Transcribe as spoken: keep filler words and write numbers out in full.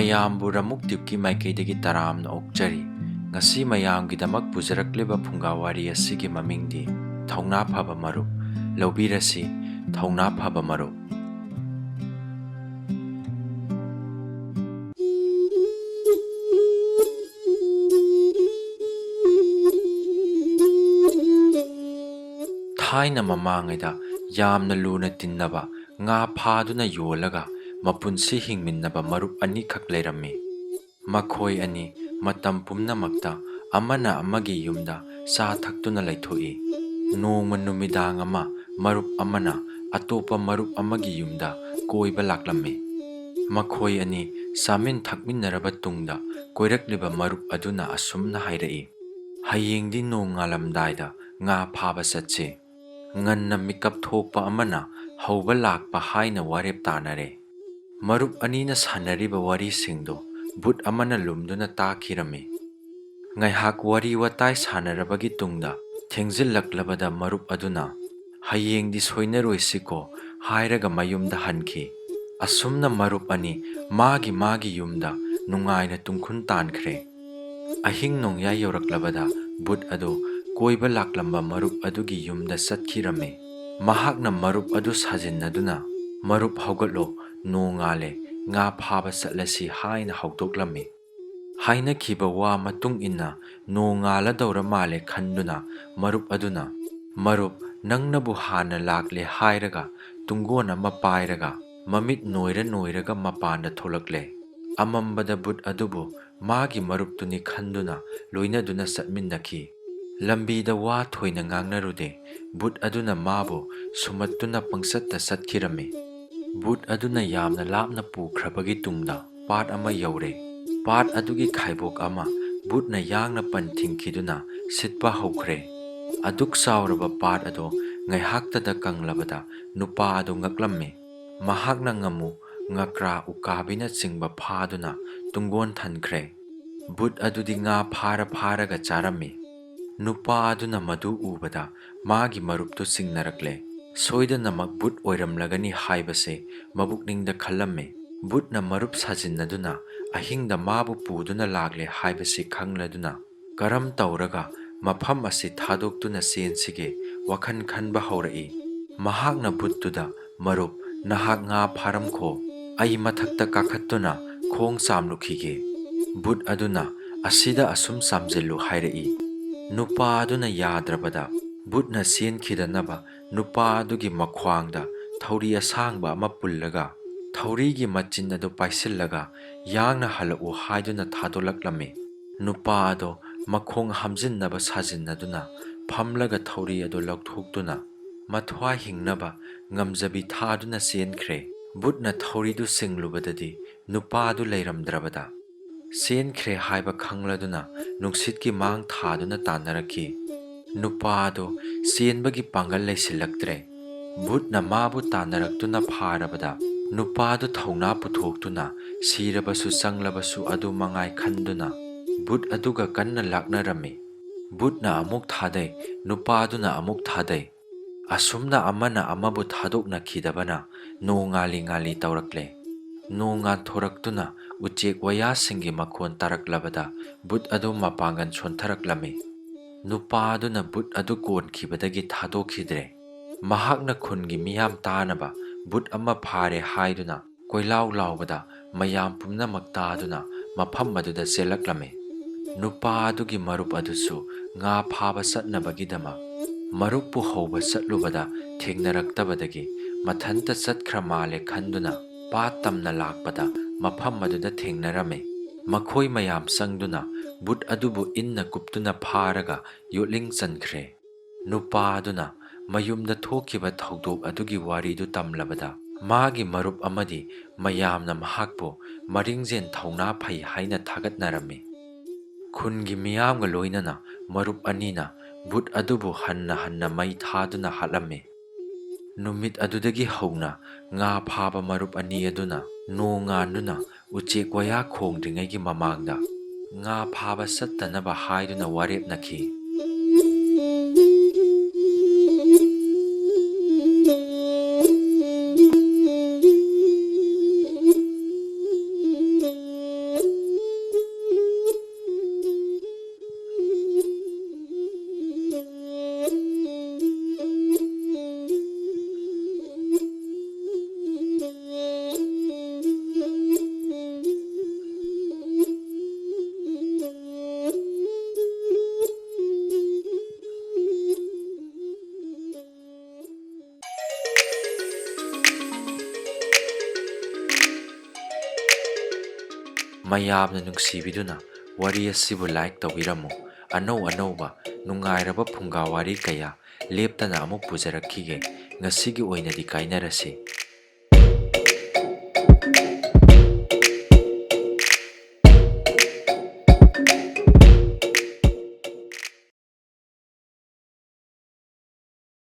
ꯃꯌꯥꯝꯕꯨ ꯔꯃꯨꯛ ꯗꯤꯞꯀꯤ ꯃꯥꯏꯀꯩꯗꯒꯤ ꯇꯔꯥꯝꯅ ꯑꯣꯛꯆꯔꯤ꯫ ꯉꯁꯤ ꯃꯌꯥꯝꯒꯤꯗꯃꯛ ꯄꯨꯖꯔꯛꯂꯤꯕ ꯐꯨꯡꯒꯥ ꯋꯥꯔꯤ ꯑꯁꯤꯒꯤ ꯃꯃꯤꯡꯗꯤ ꯊꯧꯅꯥ ꯐꯕ ꯃꯔꯨꯞ꯫ ꯂꯧꯕꯤꯔꯁꯤ ꯊꯧꯅꯥ ꯐꯕ ꯃꯔꯨꯞ꯫ ꯊꯥꯏꯅ ꯃꯃꯥꯡꯉꯩꯗ ꯌꯥꯝꯅ ꯂꯨꯅ ꯇꯤꯟꯅꯕ, ꯉꯥ ꯐꯥꯗꯨꯅ ꯌꯣꯜꯂꯒ ꯃꯄꯨꯟꯁꯤ ꯍꯤꯡꯃꯤꯟꯅꯕ ꯃꯔꯨꯞ ꯑꯅꯤꯈꯛ ꯂꯩꯔꯝꯃꯤ꯫ ꯃꯈꯣꯏ ꯑꯅꯤ ꯃꯇꯝ ꯄꯨꯝꯅꯃꯛꯇ ꯑꯃꯅ ꯑꯃꯒꯤ ꯌꯨꯝꯗ ꯆꯥ ꯊꯛꯇꯨꯅ ꯂꯩꯊꯣꯛꯏ꯫ ꯅꯣꯡꯃ ꯅꯨꯃꯤꯗꯥꯡ ꯑꯃ ꯃꯔꯨꯞ ꯑꯃꯅ ꯑꯇꯣꯞꯄ ꯃꯔꯨꯞ ꯑꯃꯒꯤ ꯌꯨꯝꯗ ꯀꯣꯏꯕ ꯂꯥꯛꯂꯝꯃꯤ꯫ ꯃꯈꯣꯏ ꯑꯅꯤ ꯆꯥꯃꯤꯟ ꯊꯛꯃꯤꯟꯅꯔꯕ ꯇꯨꯡꯗ ꯀꯣꯏꯔꯛꯂꯤꯕ ꯃꯔꯨꯞ ꯑꯗꯨꯅ ꯑꯁꯨꯝꯅ ꯍꯥꯏꯔꯛꯏ, "ꯍꯌꯦꯡꯗꯤ ꯅꯣꯡ ꯉꯥꯜꯂꯝꯗꯥꯏꯗ ꯉꯥ ꯐꯥꯕ ꯆꯠꯁꯦ꯫ ꯉꯟꯅ ꯃꯤꯀꯞ ꯊꯣꯛꯄ ꯑꯃꯅ ꯍꯧꯕ ꯂꯥꯛꯄ" ꯍꯥꯏꯅ ꯋꯥꯔꯦꯞ ꯇꯥꯅꯔꯦ꯫ ꯃꯔꯨꯞ ꯑꯅꯤꯅ ꯁꯥꯟꯅꯔꯤꯕ ꯋꯥꯔꯤꯁꯤꯡꯗꯨ ꯚꯨꯠ ꯑꯃꯅ ꯂꯨꯝꯗꯨꯅ ꯇꯥꯈꯤꯔꯝꯃꯤ꯫ ꯉꯥꯏꯍꯥꯛ ꯋꯥꯔꯤ ꯋꯥꯇꯥꯏ ꯁꯥꯟꯅꯔꯕꯒꯤ ꯇꯨꯡꯗ ꯊꯦꯡꯖꯤꯜꯂꯛꯂꯕꯗ ꯃꯔꯨꯞ ꯑꯗꯨꯅ, "ꯍꯌꯦꯡꯗꯤ ꯁꯣꯏꯅꯔꯣꯏꯁꯤꯀꯣ" ꯍꯥꯏꯔꯒ ꯃꯌꯨꯝꯗ ꯍꯟꯈꯤ꯫ ꯑꯁꯨꯝꯅ ꯃꯔꯨꯞ ꯑꯅꯤ ꯃꯥꯒꯤ ꯃꯥꯒꯤ ꯌꯨꯝꯗ ꯅꯨꯡꯉꯥꯏꯅ ꯇꯨꯡꯈꯨꯟ ꯇꯥꯟꯈ꯭ꯔꯦ꯫ ꯑꯍꯤꯡ ꯅꯣꯡꯌꯥꯏ ꯌꯧꯔꯛꯂꯕꯗ ꯚꯨꯠ ꯑꯗꯨ ꯀꯣꯏꯕ ꯂꯥꯛꯂꯝꯕ ꯃꯔꯨꯞ ꯑꯗꯨꯒꯤ ꯌꯨꯝꯗ ꯆꯠꯈꯤꯔꯝꯃꯤ꯫ ꯃꯍꯥꯛꯅ ꯃꯔꯨꯞ ꯑꯗꯨ ꯁꯥꯖꯤꯟꯅꯗꯨꯅ, "ꯃꯔꯨꯞ ꯍꯧꯒꯠꯂꯣ, ꯅꯣꯡ ꯉꯥꯜꯂꯦ, ꯉꯥ ꯐꯥꯕ ꯆꯠꯂꯁꯤ" ꯍꯥꯏꯅ ꯍꯧꯗꯣꯛꯂꯝꯃꯤ꯫ ꯍꯥꯏꯅꯈꯤꯕ ꯋꯥ ꯃꯇꯨꯡ ꯏꯟꯅ ꯅꯣꯡ ꯉꯥꯜꯂꯗꯧꯔ ꯃꯥꯜꯂꯦ ꯈꯟꯗꯨꯅ ꯃꯔꯨꯞ ꯑꯗꯨꯅ, "ꯃꯔꯨꯞ, ꯅꯪꯅꯕꯨ ꯍꯥꯟꯅ ꯂꯥꯛꯂꯦ" ꯍꯥꯏꯔꯒ ꯇꯨꯡꯒꯣꯟ ꯑꯃ ꯄꯥꯏꯔꯒ ꯃꯃꯤꯠ ꯅꯣꯏꯔ ꯅꯣꯏꯔꯒ ꯃꯄꯥꯟꯗ ꯊꯣꯛꯂꯛꯂꯦ꯫ ꯑꯃꯝꯕꯗ ꯚꯨꯠ ꯑꯗꯨꯕꯨ ꯃꯥꯒꯤ ꯃꯔꯨꯞꯇꯨꯅꯤ ꯈꯟꯗꯨꯅ ꯂꯣꯏꯅꯗꯨꯅ ꯆꯠꯃꯤꯟꯅꯈꯤ꯫ ꯂꯝꯕꯤꯗ ꯋꯥ ꯊꯣꯏꯅ ꯉꯥꯡꯅꯔꯨꯗꯦ꯫ ꯚꯨꯠ ꯑꯗꯨꯅ ꯃꯥꯕꯨ ꯁꯨꯝꯃꯠꯇꯨꯅ ꯄꯪꯆꯠꯇ ꯆꯠꯈꯤꯔꯝꯃꯤ꯫ ꯚꯨꯠ ꯑꯗꯨꯅ ꯌꯥꯝꯅ ꯂꯥꯞꯅ ꯄꯨꯈ꯭ꯔꯕꯒꯤ ꯇꯨꯡꯗ ꯄꯥꯠ ꯑꯃ ꯌꯧꯔꯦ꯫ ꯄꯥꯠ ꯑꯗꯨꯒꯤ ꯈꯥꯏꯕꯣꯛ ꯑꯃ ꯚꯨꯠꯅ ꯌꯥꯡꯅ ꯄꯟ ꯊꯤꯡꯈꯤꯗꯨꯅ ꯁꯤꯠꯄ ꯍꯧꯈ꯭ꯔꯦ꯫ ꯑꯗꯨꯛ ꯆꯥꯎꯔꯕ ꯄꯥꯠ ꯑꯗꯨ ꯉꯥꯏꯍꯥꯛꯇꯗ ꯀꯪꯂꯕꯗ ꯅꯨꯄꯥ ꯑꯗꯨ ꯉꯛꯂꯝꯃꯤ꯫ ꯃꯍꯥꯛꯅ ꯉꯥꯃꯨ, ꯉꯀ꯭ꯔꯥ, ꯎꯀꯥꯕꯤꯅꯆꯤꯡꯕ ꯐꯥꯗꯨꯅ ꯇꯨꯡꯒꯣꯟ ꯊꯟꯈ꯭ꯔꯦ꯫ ꯚꯨꯠ ꯑꯗꯨꯗꯤ ꯉꯥ ꯐꯥꯔ ꯐꯥꯔꯒ ꯆꯥꯔꯝꯃꯤ꯫ ꯅꯨꯄꯥ ꯑꯗꯨꯅ ꯃꯗꯨ ꯎꯕꯗ ꯃꯥꯒꯤ ꯃꯔꯨꯞꯇꯨ ꯆꯤꯡꯅꯔꯛꯂꯦ꯫ ꯁꯣꯏꯗꯅꯃꯛ ꯚꯨꯠ ꯑꯣꯏꯔꯝꯂꯒꯅꯤ ꯍꯥꯏꯕꯁꯦ ꯃꯕꯨꯛꯅꯤꯡꯗ ꯈꯜꯂꯝꯃꯤ꯫ ꯚꯨꯠꯅ ꯃꯔꯨꯞ ꯁꯥꯖꯤꯟꯅꯗꯨꯅ ꯑꯍꯤꯡꯗ ꯃꯥꯕꯨ ꯄꯨꯗꯨꯅ ꯂꯥꯛꯂꯦ ꯍꯥꯏꯕꯁꯤ ꯈꯪꯂꯗꯨꯅ, ꯀꯔꯝ ꯇꯧꯔꯒ ꯃꯐꯝ ꯑꯁꯤ ꯊꯥꯗꯣꯛꯇꯨꯅ ꯆꯦꯟꯁꯤꯒꯦ ꯋꯥꯈꯜ ꯈꯟꯕ ꯍꯧꯔꯛꯏ꯫ ꯃꯍꯥꯛꯅ ꯕꯨꯠꯇꯨꯗ, "ꯃꯔꯨꯞ, ꯅꯍꯥꯛ ꯉꯥ ꯐꯥꯔꯝꯈꯣ, ꯑꯩ ꯃꯊꯛꯇ ꯀꯥꯈꯠꯇꯨꯅ ꯈꯣꯡ ꯆꯥꯝꯂꯨꯈꯤꯒꯦ꯫" ꯕꯨꯠ ꯑꯗꯨꯅ, "ꯑꯁꯤꯗ ꯑꯁꯨꯝ ꯆꯥꯝꯖꯤꯜꯂꯨ" ꯍꯥꯏꯔꯛꯏ꯫ ꯅꯨꯄꯥ ꯑꯗꯨꯅ ꯌꯥꯗ꯭ꯔꯕꯗ, ꯕꯨꯠꯅ ꯆꯦꯟꯈꯤꯗꯅꯕ ꯅꯨꯄꯥ ꯑꯗꯨꯒꯤ ꯃꯈ꯭ꯋꯥꯡꯗ ꯊꯧꯔꯤ ꯑꯁꯥꯡꯕ ꯑꯃ ꯄꯨꯜꯂꯒ, ꯊꯧꯔꯤꯒꯤ ꯃꯆꯤꯟ ꯑꯗꯨ ꯄꯥꯏꯁꯤꯜꯂꯒ ꯌꯥꯡꯅ ꯍꯜꯂꯛꯎ ꯍꯥꯏꯗꯨꯅ ꯊꯥꯗꯣꯛꯂꯛꯂꯝꯃꯤ꯫ ꯅꯨꯄꯥ ꯑꯗꯣ ꯃꯈꯣꯡ ꯍꯥꯝꯖꯤꯟꯅꯕ ꯁꯥꯖꯤꯟꯅꯗꯨꯅ ꯐꯝꯂꯒ ꯊꯧꯔꯤ ꯑꯗꯨ ꯂꯧꯊꯣꯛꯇꯨꯅ ꯃꯊ꯭ꯋꯥꯏ ꯍꯤꯡꯅꯕ ꯉꯝꯖꯕꯤ ꯊꯥꯗꯨꯅ ꯆꯦꯟꯈ꯭ꯔꯦ꯫ ꯕꯨꯠꯅ ꯊꯧꯔꯤꯗꯨ ꯆꯤꯡꯂꯨꯕꯗꯗꯤ ꯅꯨꯄꯥꯗꯨ ꯂꯩꯔꯝꯗ꯭ꯔꯕꯗ, ꯆꯦꯟꯈ꯭ꯔꯦ ꯍꯥꯏꯕ ꯈꯪꯂꯗꯨꯅ ꯅꯨꯡꯁꯤꯠꯀꯤ ꯃꯥꯡ ꯊꯥꯗꯨꯅ ꯇꯥꯟꯅꯔꯛꯈꯤ꯫ ꯅꯨꯄꯥ ꯑꯗꯨ ꯆꯦꯟꯕꯒꯤ ꯄꯥꯡꯒꯜ ꯂꯩꯁꯤꯜꯂꯛꯇ꯭ꯔꯦ꯫ ꯕꯨꯠꯅ ꯃꯥꯕꯨ ꯇꯥꯟꯅꯔꯛꯇꯨꯅ ꯐꯥꯔꯕꯗ, ꯅꯨꯄꯥꯗꯨ ꯊꯧꯅꯥ ꯄꯨꯊꯣꯛꯇꯨꯅ ꯁꯤꯔꯕꯁꯨ ꯆꯪꯂꯕꯁꯨ ꯑꯗꯨ ꯃꯉꯥꯏ ꯈꯟꯗꯨꯅ ꯕꯨꯠ ꯑꯗꯨꯒ ꯀꯟꯅ ꯂꯥꯛꯅꯔꯝꯃꯤ꯫ ꯕꯨꯠꯅ ꯑꯃꯨꯛ ꯊꯥꯗꯩ, ꯅꯨꯄꯥꯗꯨꯅ ꯑꯃꯨꯛ ꯊꯥꯗꯩ꯫ ꯑꯁꯨꯝꯅ ꯑꯃꯅ ꯑꯃꯕꯨ ꯊꯥꯗꯣꯛꯅꯈꯤꯗꯕꯅ ꯅꯣꯡ ꯉꯥꯜꯂꯤ ꯉꯥꯜꯂꯤ ꯇꯧꯔꯛꯂꯦ꯫ ꯅꯣꯡ ꯉꯥꯟꯊꯣꯔꯛꯇꯨꯅ ꯎꯆꯦꯛ ꯋꯥꯌꯥꯁꯤꯡꯒꯤ ꯃꯈꯣꯟ ꯇꯥꯔꯛꯂꯕꯗ ꯕꯨꯠ ꯑꯗꯨ ꯃꯄꯥꯡꯒꯜ ꯁꯣꯟꯊꯔꯛꯂꯝꯃꯤ꯫ ꯅꯨꯄꯥ ꯑꯗꯨꯅ ꯕꯨꯠ ꯑꯗꯨ ꯀꯣꯟꯈꯤꯕꯗꯒꯤ ꯊꯥꯗꯣꯛꯈꯤꯗ꯭ꯔꯦ꯫ ꯃꯍꯥꯛꯅ ꯈꯨꯟꯒꯤ ꯃꯤꯌꯥꯝ ꯇꯥꯅꯕ ꯕꯨꯠ ꯑꯃ ꯐꯥꯔꯦ ꯍꯥꯏꯗꯨꯅ ꯀꯣꯏꯂꯥꯎ ꯂꯥꯎꯕꯗ ꯃꯌꯥꯝ ꯄꯨꯝꯅꯃꯛ ꯇꯥꯗꯨꯅ ꯃꯐꯝ ꯑꯗꯨꯗ ꯆꯦꯜꯂꯛꯂꯝꯃꯤ꯫ ꯅꯨꯄꯥ ꯑꯗꯨꯒꯤ ꯃꯔꯨꯞ ꯑꯗꯨꯁꯨ ꯉꯥ ꯐꯥꯕ ꯆꯠꯅꯕꯒꯤꯗꯃꯛ ꯃꯔꯨꯞꯄꯨ ꯍꯧꯕ ꯆꯠꯂꯨꯕꯗ ꯊꯦꯡꯅꯔꯛꯇꯕꯗꯒꯤ ꯃꯊꯟꯇ ꯆꯠꯈ꯭ꯔ ꯃꯥꯜꯂꯦ ꯈꯟꯗꯨꯅ ꯄꯥꯠ ꯇꯝꯅ ꯂꯥꯛꯄꯗ ꯃꯐꯝ ꯑꯗꯨꯗ ꯊꯦꯡꯅꯔꯝꯃꯤ꯫ ꯃꯈꯣꯏ ꯃꯌꯥꯝ ꯆꯪꯗꯨꯅ ꯕꯨꯠ ꯑꯗꯨꯕꯨ ꯏꯟꯅ ꯀꯨꯞꯇꯨꯅ ꯐꯥꯔꯒ ꯌꯣꯠꯂꯤꯡ ꯆꯟꯈ꯭ꯔꯦ꯫ ꯅꯨꯄꯥ ꯑꯗꯨꯅ ꯃꯌꯨꯝꯗ ꯊꯣꯛꯈꯤꯕ ꯊꯧꯗꯣꯛ ꯑꯗꯨꯒꯤ ꯋꯥꯔꯤꯗꯨ ꯇꯝꯂꯕꯗ, ꯃꯥꯒꯤ ꯃꯔꯨꯞ ꯑꯃꯗꯤ ꯃꯌꯥꯝꯅ ꯃꯍꯥꯛꯄꯨ ꯃꯔꯤꯡꯖꯦꯟ ꯊꯧꯅꯥ ꯐꯩ ꯍꯥꯏꯅ ꯊꯥꯒꯠꯅꯔꯝꯃꯤ꯫ ꯈꯨꯟꯒꯤ ꯃꯤꯌꯥꯝꯒ ꯂꯣꯏꯅꯅ ꯃꯔꯨꯞ ꯑꯅꯤꯅ ꯕꯨꯠ ꯑꯗꯨꯕꯨ ꯍꯟꯅ ꯍꯟꯅ ꯃꯩ ꯊꯥꯗꯨꯅ ꯍꯥꯠꯂꯝꯃꯤ꯫ ꯅꯨꯃꯤꯠ ꯑꯗꯨꯗꯒꯤ ꯍꯧꯅ ꯉꯥ ꯐꯥꯕ ꯃꯔꯨꯞ ꯑꯅꯤ ꯑꯗꯨꯅ ꯅꯣꯡ ꯉꯥꯟꯗꯨꯅ ꯎꯆꯦꯛ ꯋꯥꯌꯥ ꯈꯣꯡꯗ꯭ꯔꯤꯉꯩꯒꯤ ꯃꯃꯥꯡꯗ ꯉꯥ ꯐꯥꯕ ꯆꯠꯇꯅꯕ ꯍꯥꯏꯗꯨꯅ ꯋꯥꯔꯦꯞꯅꯈꯤ꯫ ꯃꯌꯥꯝꯅ ꯅꯨꯡꯁꯤꯕꯤꯗꯨꯅ ꯋꯥꯔꯤ ꯑꯁꯤꯕꯨ like ꯇꯧꯕꯤꯔꯝꯃꯨ꯫ ꯑꯅꯧ ꯑꯅꯧꯕ ꯅꯨꯡꯉꯥꯏꯔꯕ ꯐꯨꯡꯒꯥ ꯋꯥꯔꯤ ꯀꯌꯥ ꯂꯦꯞꯇꯅ ꯑꯃꯨꯛ ꯄꯨꯖꯔꯛꯈꯤꯒꯦ꯫ ꯉꯁꯤꯒꯤ ꯑꯣꯏꯅꯗꯤ ꯀꯥꯏꯅꯔꯁꯤ꯫